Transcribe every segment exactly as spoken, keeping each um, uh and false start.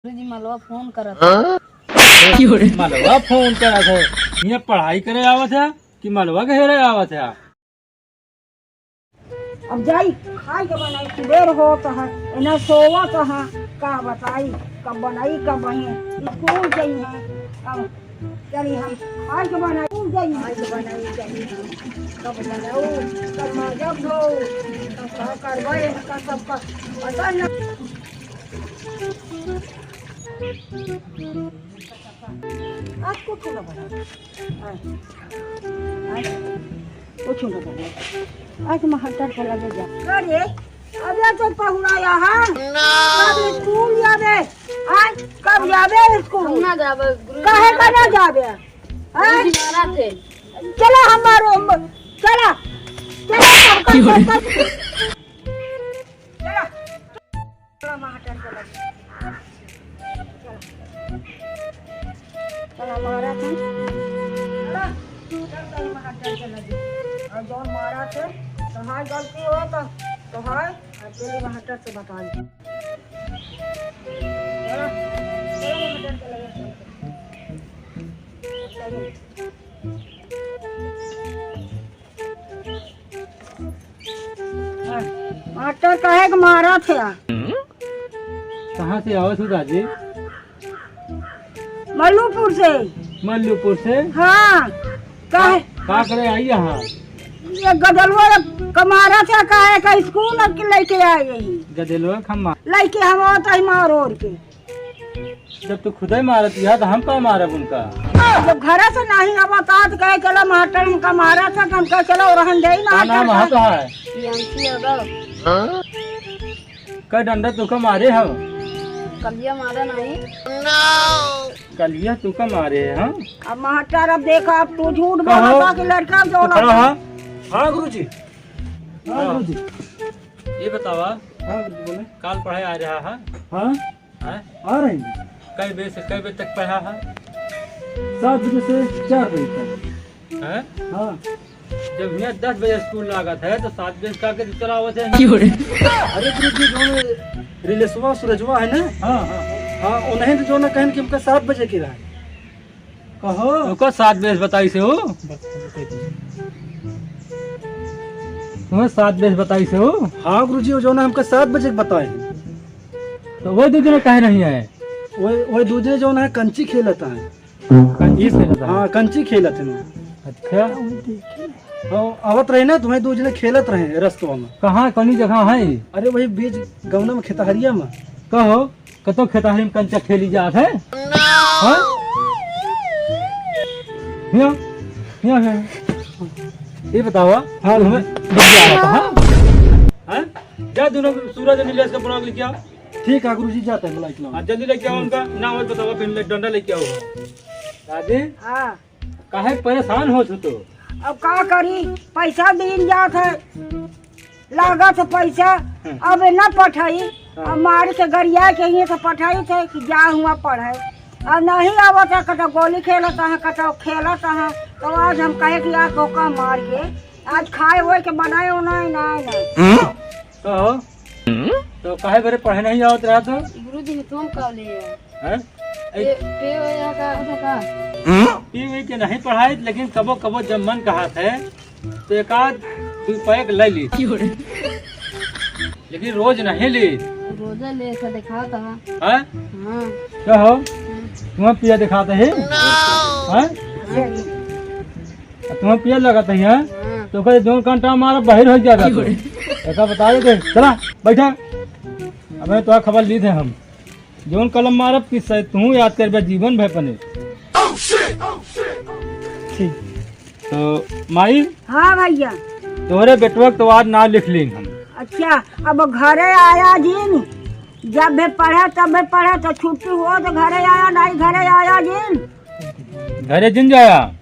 गुरुजी, मलवा फोन करत। मलवा फोन करत है? हियाँ पढ़ाई करे आवत है कि मलवा घेरे आवत है? अब जाई, खाए के बनाई, कुबेर होत है, एना सोवत है, का बताई, कब बनाई, कब बही, स्कूल जाई है, अब चली हम खाए के बनाई, स्कूल जाई, खाए के बनाई, चली हम, कब बनाऊ, कब माजब धो, कब का करबे, का सब का, पता न। आज कुछ न बना। आज, आज कुछ न बना। आज महंतर के लगे जा। अरे, अबे तो पहुना यहाँ। कब स्कूल जाबे? आज कब जाबे स्कूल? हम ना जाबे, गुरुजी काहे का ना जाबे? हाँ? गुरुजी मारा थे। चला हमारो, चला। चला, चला। चला, चला, मास्टर चला। चला। चला, मारा थे। चला, चल, चल, मास्टर चला जी। और जौन मारा थे, तोहार गलती हो तो, तोहार, और चली मास्टर से बताई। चला, चला, मास्टर चला, चला। मास्टर काहे के मारत है? कहाँ से आवत हो दादी? मल्लूपुर से। मल्लूपुर से? हाँ। काहे? का, का करे आई यहाँ? ये गदलवा का मारत है, काहे का स्कूल के लेके आई यही। गदलवा का मा- लेके हम आवत है मार ओर के। जब तू खुदे मारत हिया, तो हम का मारब उनका? जब घरे से नहीं आवत, तो कहे, "चलो, मास्टर हमका मारत है," तो हम कहे, "चलो, रहन दे, का नाम मास्टर है का।" तोहार? प्रियांशी यादव। कै डंडा तुका मारे हम? कलिया मारा नहीं। कलिया तुका मारे हम? अब मास्टर, अब देखा, अब तू झूठ कहो। बोलत बा कि लड़का जो तो खड़ा लड़का। हा? हाँ, गुरुजी। हाँ, हाँ। गुरुजी। ये बतावा। हाँ, गुरुजी, बोले। काल पढ़े आ रहा है? हाँ। हैं? आ रहे हैं। कै बजे से कै बजे तक पढ़ा है? सात बजे से चार बजे तक। हैं? हाँ। जब हियाँ दस बजे स्कूल लागत है, तो सात बजे से का के चला आवत है? क्यों रे? अरे गुरुजी, जो रिलेशवा सूरजवा है ना? हाँ, हाँ। हाँ, उन्हें तो जो ना कहन कि हमका सात बजे के रहा। कहो। ओकर सात बजे से बताई से हो? तुम्हें सात बजे से बताई से हो? हाँ गुरुजी, वो जो ना हमका सात बजे के बताए। तो वो दू जने काहे नहीं आए? वो, वो दू जने जो ना कंची खेलत है। कंची खेलत है? हाँ, कंची खेलत है ना। अच्छा। तो आवत रहे ना, तुम्हें दू जने खेलत रहे रस्तवा में। कहाँ, कौनी जगह है? अरे वही बीच गौना में, खेतहरिया में। कहो। कतो खेतहरी में कंचा खेली जात है? हाँ? हिया, हिया, हिया। ये बतावा, हाँ, तुम्हें हाँ। बिटिया आवत, हाँ? हाँ? जा दोनों सूरज और नीलेश का बुला के लेके आओ। ठीक है गुरुजी, जाते हैं, बुला के लाओ। हाँ, जल्दी लेके आओ उनका, ना हो बतावा, फिर ले-, डंडा लेके आओ। दादी, हाँ। काहे परेशान हो तू तो? अब का करी, पैसा दिन जात है। लागत है पैसा, हम्म। अब न पठाई, हाँ। अब मार के गरिया के हियाँ से पठाई थे कि जा हुआ पढ़े। अब नहीं आवत है, कतौ गोली खेलत है, कतौ खेलत है, तो आज हम कहे कि आज धोखा मार के, आज खाए होए के बनाए हो, नहीं, नहीं, नहीं। हम्म? तो, तो काहे बरे पढ़े नहीं आवत रहा तो? गुरुजी, हम तो हम का ले आए। हैं? ए, ए, पे हो या का, हो का? पी हुई के नहीं पढ़ाई, लेकिन कबो कबो जब मन कहत है, तो एक आध दू पैक ले ली। क्यों रे? लेकिन रोज नहीं ली। रोजे ले से दिखाता है। हैं? हाँ। क्या हो? हम्म। तुम्हें पिया दिखाते हैं? हैं? हाँ। तुम्हें पिया लगाते हैं? हाँ। तो कहे, "दो घंटा हमारा बाहर हो जाएगा तो।" क्यों रे? ऐसा बता देते, चला, बैठा। अबे तो खबर ली थे हम। जौन कलम मारब कि शायद तू याद करबे जीवन भर पने। ठीक। तो माई। हाँ भैया। तोहरे बेटवा के तो आज नाम लिख लीन हम। अच्छा, अब घरे आया जिन, जब भी पढ़े तब भी पढ़े, तो छुट्टी हो तो घरे आया, नहीं घरे आया जिन। घरे जिन जाया।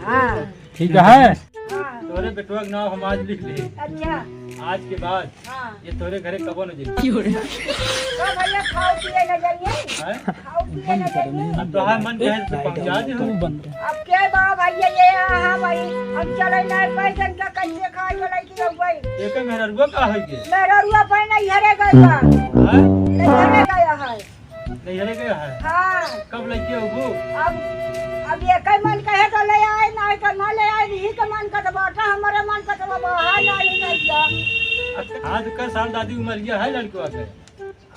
हाँ। ठीक है। हाँ। तोरे बेटवा के नाम हम आज लिख ले। अच्छा। आज के बाद हाँ। ये तोरे घरे कबो न जाई। क्यों रे? तो भैया खाओ पिए न जाइए। हैं? खाओ पिए न जाइए। अब तोहार मन कहे तो पहुंचा दे हम। अब के बा भैया ये यहाँ भाई, हम चले ना पैसन का कैसे खा के लड़की हो गई। एक मेहररुआ का है के? मेहररुआ पे नहीं हरे गए बा। हैं? नहीं हरे गया है। ये ले गया है? हाँ। कब लेके होबू? अब, अब ये कई मन कहे तो ले आए, ना तो ना ले आए, यही के मन का तो बाटा, हमारे मन का तो बाहर ना ही नहीं गया। अच्छा, आज का साल दादी उमर गया है लड़कवा के?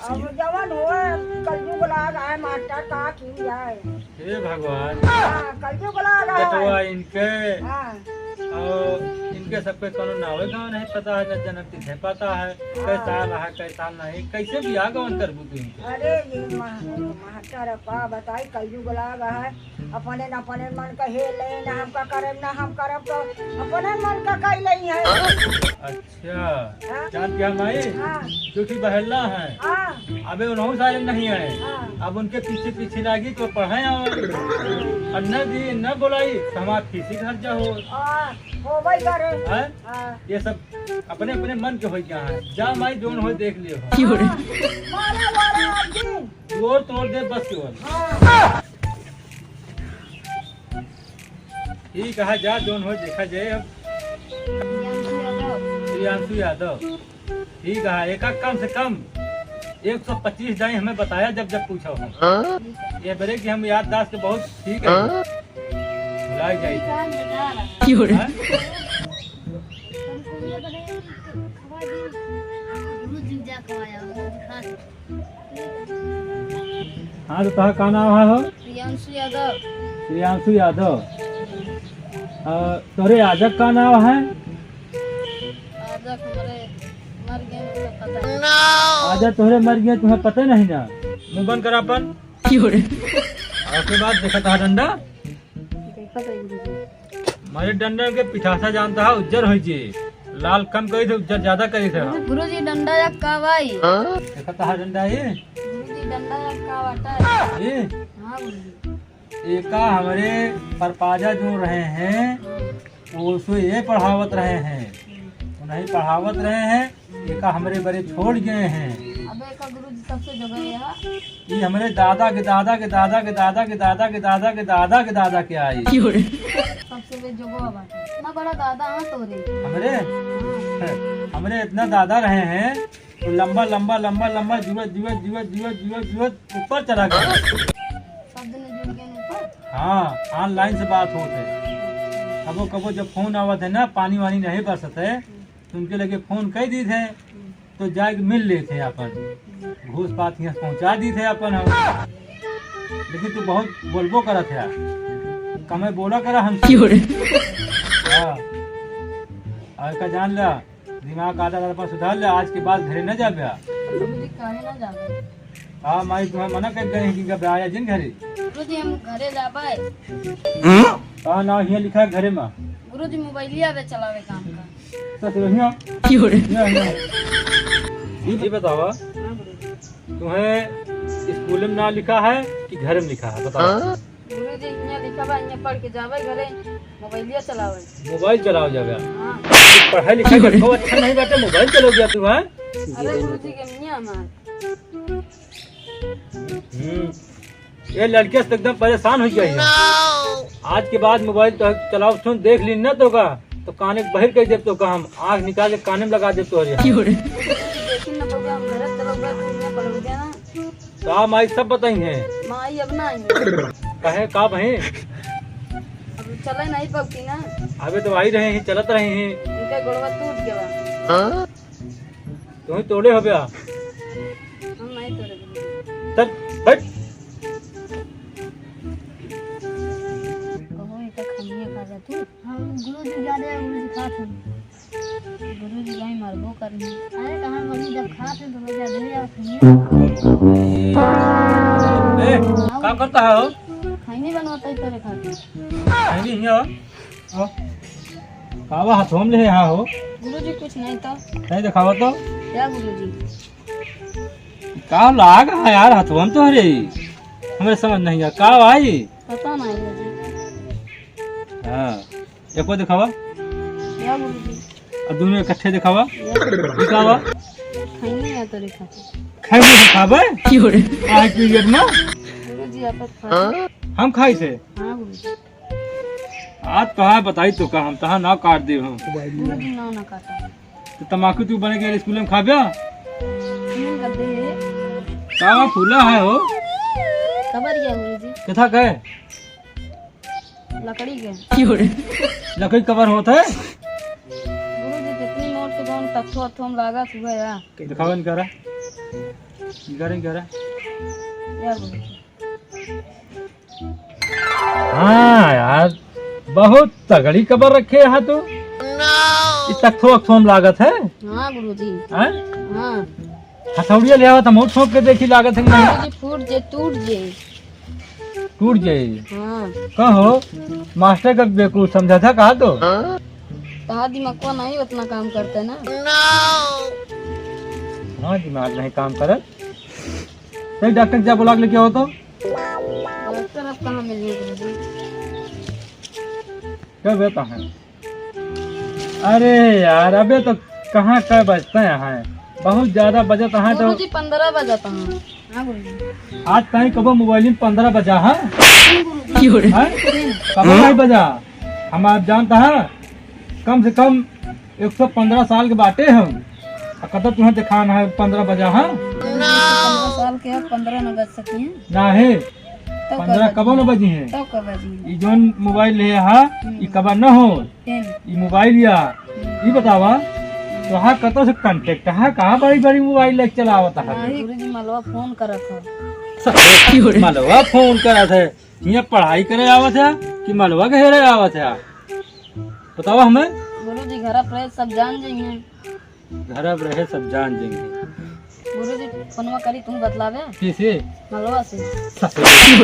अब जवन होए, कलयुग लाग आए मास्टर, का की जाए। हे भगवान। हाँ, कलयुग लाग आए। बेटवा इनके। हाँ। और इनके सबके कोनो नावे गाँव नहीं पता है, न जन्म तिथि पता है, कै हाँ। साल है, कै साल नहीं, कैसे बियाह गवन करबू तू इनके? अरे ये माह-, मास्टर का बताई, कलयुग लाग है, अपने न अपने मन का हे ले, न हमका करब, न हम करब, तो अपने मन का कई लई है। अच्छा, हाँ? जान क्या माई? हाँ। क्योंकि बहला है। हाँ। अबे उन्हों सारे नहीं आए। हाँ। अब उनके पीछे पीछे लागी तो पढ़ाए आओ। और न दी, न बुलाई तो हमार किसी घर जाओ। हाँ, हो भाई करे। हैं? हाँ। ये सब अपने अपने मन के हो गया है। जा माई जोन हो देख लियो। क्यों रे? हाँ, मारा वाला आदमी। तोड़ तोड़ दे बस केवल। हाँ। ठीक है, जा जोन हो देखा जाए अब। प्रियांशु यादव। प्रियांशु यादव। ठीक है, एक कम से कम एक सौ पच्चीस दाई हमें बताया जब जब पूछो हम। हाँ? ये बरे कि हम याददाश्त बहुत ठीक है। हाँ? भुलाई जाए। क्यों रे? हाँ? हाँ, तो तोहार का नाम है हो? प्रियांशु यादव। प्रियांशु यादव। आ, तोहरे आजक का नाम है? आजक हमारे मर गए, उनका पता नहीं। आजक तोहरे मर गए, तुम्हें पता नहीं ना? मुंह बंद कर अपन। क्यों रे? ओके, बाद देखा था डंडा। देखा था गुरुजी। मारे डंडा के पिठासा जानता है, उज्जर होई जी। लाल कम करी थे, उज्जर ज्यादा करी थे। गुरुजी, डंडा या का भाई? देखा था डंडा ही। गुरुजी, डंडा या का बाटा है? ये? हाँ गुरुजी। एका हमरे परपाजा जो रहे हैं, वो सो ये पढ़ावत रहे हैं। उन्हीं पढ़ावत रहे हैं, एका हमरे बरे छोड़ गए हैं। अबे एका गुरुजी सबसे जगह है। ये हमरे दादा के दादा के दादा के दादा के दादा के दादा के दादा के दादा के आई। सबसे बे जगह बाटे। इतना बड़ा दादा हाँ तोरे। हमरे? हाँ। हमरे इतना दादा रहे हैं, तो लंबा लंबा लंबा लंबा जुवत जुवत जुवत जुवत जुवत जुवत ऊपर चला गया। सब दिन जुड़ गए ऊपर? हाँ, online से बात होत है। कबो कबो जब फोन आवत है ना, पानी वानी नहीं बरसत है, तो उनके लगे फोन कर दी थे, तो जाके मिल लेते हैं अपन, घूस पात यहाँ पहुँचा दी थे अपन हम। लेकिन तू बहुत बोलबो करत है, कमे बोला करा हम। क्यों रे? हाँ, और का जान ला, दिमाग आधा आधा पर सुधार ले, आज के बाद घरे न जाबे। गुरुजी, काहे ना जाबे? हाँ माई, तुम्हें मना कर गए हैं कि कब आया जिन घरे। गुरुजी, हम घरे जाबे। हाँ ना, हियाँ लिखा है घरे में। गुरुजी, मोबाइलिया बे चलावे काम का। तो फिर हियाँ। क्यों रे? हियाँ, हियाँ। ये, ये बतावा, हाँ गुरुजी। तुम्हें स्कूल में ना लिखा है कि घर में लिखा है, बताओ। हाँ? गुरुजी, हियाँ लिखा बा, हियाँ पढ़ के जावे घरे, मोबाइलिया चलावे। मोबाइल चलाओ जावे। हाँ। पढ़ाई लिखाई में बहुत अच्छा नहीं बाटे, मोबाइल चलाओ गया तू, हाँ? अरे गुरुजी के मियाँ हमार। हम्म। ये लड़कियाँ तो एकदम परेशान हो गई है। आज के बाद मोबाइल तो चलाओ, सुन, देख ली ना तो का, तो काने के बहिर कर देब तो का, हम आँख निकाल के काने में लगा देब तो। देखी ना बउआ, हम घर चलो गए, तू हियाँ पढ़ गया ना। का माई सब बताई हैं? माई अब ना आई। काहे, का भई? अब चले नहीं पबती ना। अबे तो आई रहे हैं, चलत रहे हैं। उनका गोड़वा टूट गया। हाँ? तुम्हें तोड़े हो गया? हम नहीं तोड़े। चल, बैठ। कहो, ये तो खाइए खा जा तू। हम गुरुजी ज्यादा गुरुजी खात हैं। गुरुजी भाई मरबो करनी। अरे कहाँ मरी, जब खात हैं तो मजा दे जाओ खाइए। ए, का करता है हो? खैनी बनवाता है तेरे खातिर। खैनी हिया हो? हो? कावा हथवा में ले हा हो? गुरुजी कुछ नहीं तो। नहीं दिखावा तो? क्या गुरुजी? का लाग है यार हथवा में तोहरे? हमें समझ नहीं आ। का भाई? पता नहीं गुरुजी। हाँ। एको दिखावा। क्या गुरुजी? अब दोनों इकट्ठे दिखावा। दिखावा। खैनी है तेरे खातिर। खैनी हम खाबे? क्यों रे? आज की डेट में? गुरुजी, आप खा। हम खाई से? हाँ गुरुजी। आज तोहार बताई तो का हम तोहार नाव काट देब हम। गुरुजी, नाव ना काटा। तो तमाकू तू बने के स्कूल में खाबे? नहीं करते हैं। का फूला है हो? कबर गया गुरुजी। किथा के? लकड़ी के। लकड़ी कबर होत है? गुरुजी, जितनी मोट से जौन तख्तो अथो में लागत हुआ है। दिखाओ इनका रा। इनका रा, इनका रा। या गुरुजी। हाँ यार, बहुत तगड़ी कबर रखे हा तू। ई तख्तो अख्तो में लागत है? हाँ गुरुजी। हाँ? हाँ। हथौड़िया ले आवा त हम ठोक के देखी, लागत है कि नहीं? गुरुजी, फूट जे, टूट जे। टूट जाई। हाँ। कहो, मास्टर का बेवकूफ समझा था कहा तो? कहा दिमाग को नहीं उतना काम करता है ना। हाँ, दिमाग नहीं काम करत। नहीं, डॉक्टर जा बुला के लेके आओ तो। डॉक्टर अब कहाँ मिलेंगे गुरुजी? क्या बेटा है? अरे यार, अबे तो कहाँ कै बजत हैं? बहुत ज्यादा बजत हैं तो। गुरुजी, पन्द्रह बजत हैं। हाँ गुरुजी। आज ताई कबो मोबाइल में पन्द्रह बजा, हाँ? नहीं गुरुजी। हाँ? कबो नहीं बजा। हम आप जानता है, कम से कम एक सौ पन्द्रह साल के बाटे हम। आ कतौ तुम्हें दिखाना है पन्द्रह बजा, हाँ? पन्द्रह साल के, पन्द्रह न बज सकी हैं। ना है। तब कब पन्द्रह बजी? कबो न बजी हैं। तब कब बजी हैं? ई जौन मोबाइल है, हाँ, हम्म। ई कबो न हो। फिर? ई मोबाइल या, हम्म। ई बतावा, तोहार कतौ से contact है, कहाँ बड़ी बड़ी मोबाइल लेके चलावत है? नहीं, गुरुजी, मलवा फोन करत है। मलवा फोन करत है, हियाँ पढ़ाई करे आवत है कि मलवा घेरे आवत है? बतावा हमें। गुरुजी, घर पर सब जान जाइए। घर अब रहे सब जान जाएंगे। गुरुजी, फोनवा करी, तुम बतलावे? किसे? मलवा से।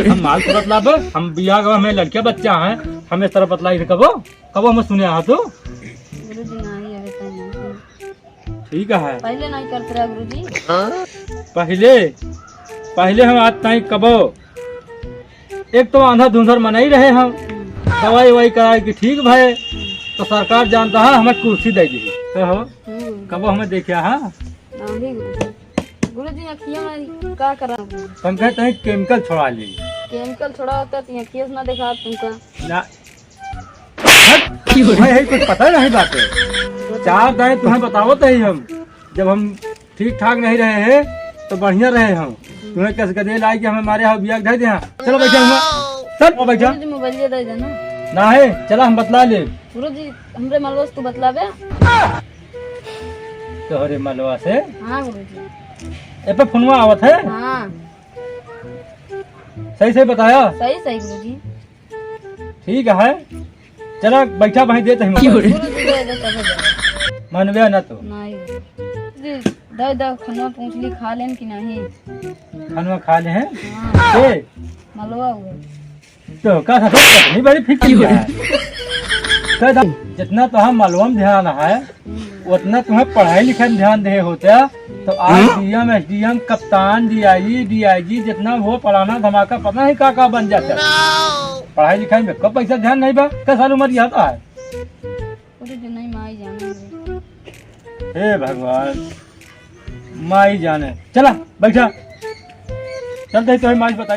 हम माल से बतलावे? हम बियाह गवा, हमें लड़के बच्चा हैं, हमें इस तरह बतलाई थे कबो? कबो हमें सुने हा तू? गुरुजी, नहीं, अबे तक नहीं। ठीक है। पहले नहीं करते रहा गुरुजी। पहले, पहले हम आज ताई कबो एक तो आंधा धुंधर मनई रहे हम, हम्म। दवाई ववाई कराए कि ठीक भए, हम्म। तो सरकार जानता है हमें कुर्सी दे दी। तो हो, हम्म। कबो हमें देखा है? नहीं गुरुजी। गुरुजी, अखिया में का करा? हम कहते हैं chemical छोड़ा ली। Chemical छोड़ा होता तो अखिया से ना देखा तुमका। ना। हट! भाई, है कुछ पता नहीं बात है। चार दाएं तुम्हें बतावत है हम, जब हम ठीक ठाक नहीं रहे हैं, तो बढ़िया रहे हम। तुम्हें कस गदेल आई कि हमें मारे हो बिया के धर दे। हाँ, चलो बैठा हुआ। चल, ओ बैठा। गुरुजी, मोबाइल दे देना। ना है, चला हम बतला ले। गुरुजी, हमरे मलवा से तू बतलावे? तोहरे मलवा से? हाँ, गुरुजी। ए पे फोनवा आवत है? हाँ। सही, सही बताया? सही, सही, गुरुजी। ठीक है, चला बैठा, भाई देत ही मोबाइल। गुरुजी, दे दे, तब हो जाए। मनवे ना तो। नहीं। जी, दे दे, खनवा पूछ ली, खा लेन कि नहीं? खनवा खा ले हैं? हाँ। ए? मलवा हुआ। तो का ससुर कितनी बड़ी फिक्र है? कह दा, जितना तो हम मलवा में ध्यान है, हम्म। उतना तुम्हें पढ़ाई लिखाई में ध्यान दे होते, तो आज हम्म? डीएम, एसडीएम, कप्तान, डीआईजी, डीआईजी, जितना वो फलाना धमाका पता नहीं का का बन जाता। पढ़ाई लिखाई में कब पैसा ध्यान नहीं बा, कै साल उम्र यह तो है। अरे जो नहीं माई जाने रे। हे भगवान, माई जाने। चला, बैठा। चलते ही तो माई बताई।